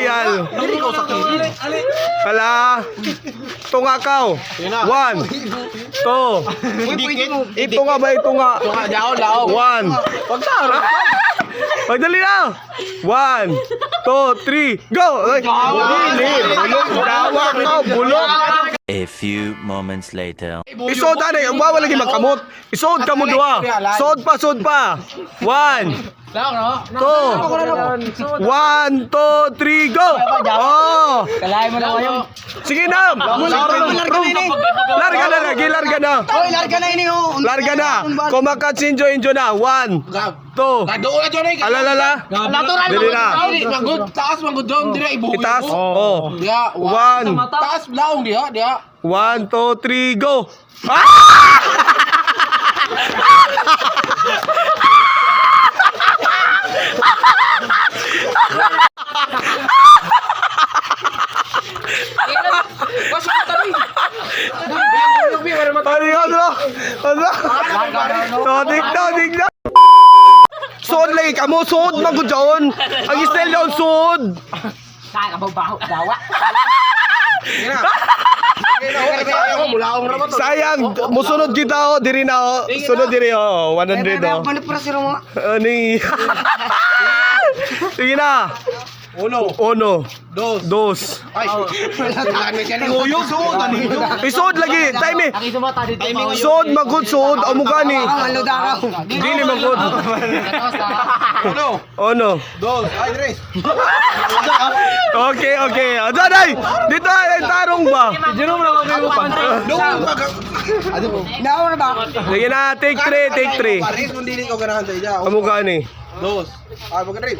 Trial. Dili ko sa kilid. Hala. Tungakaw. One. Two. Ito nga ba? Ito nga. Daon, daon. One. Pagdali na. One, two, three, go! Ay, dili. Bulok. Dawa ka. Bulok. A few moments later. Isuod ani, bawal lagi magkamot. Isuod ka mo duha. Suod pa, suod pa. One. Two. One, two, three, go! Oh! Kalahin mo na kayo. Sige na! Larga na lagi, larga na. Oy, larga na ini oh. Larga na. Kumakat si Injo, Injo na. One, two. Doon na dyan eh. Alalala. Natural. Dili na. Dili, manggod. Taas, manggod doon. Dili, ibuhi. Itaas. Oh. Diya, One. Taas, laong diha, diha. One, two, three, go! Ah! Ano yun, ano? Ano? Todik na, todik na. Suod lagi kamo, suod man ko dyan. Ang style daw, suod. Dawa. Mulaong ra ba to? Sayang, musunod kita oh, diri na oh. Sunod diri oh, 100 oh. Ano pa sila mga? Ani. Sige na. Uno. Uno, Dos. dos. Ay. Nguyo, suod. Ano yun? Isuod lagi, time eh. Ang isuma ta dito. Suod magud suod amo gani. Ang da ka. Dili magud. Uno. Uno. Dos. Ay, tres. Okay, okay. Diyan ay. Dito ay tarong ba? Doon. Nawa na ba? Sige na, take three, take three. Paris, kung dili ko ganahan sa iya. Amo gani. Dos. Ay, mag tres.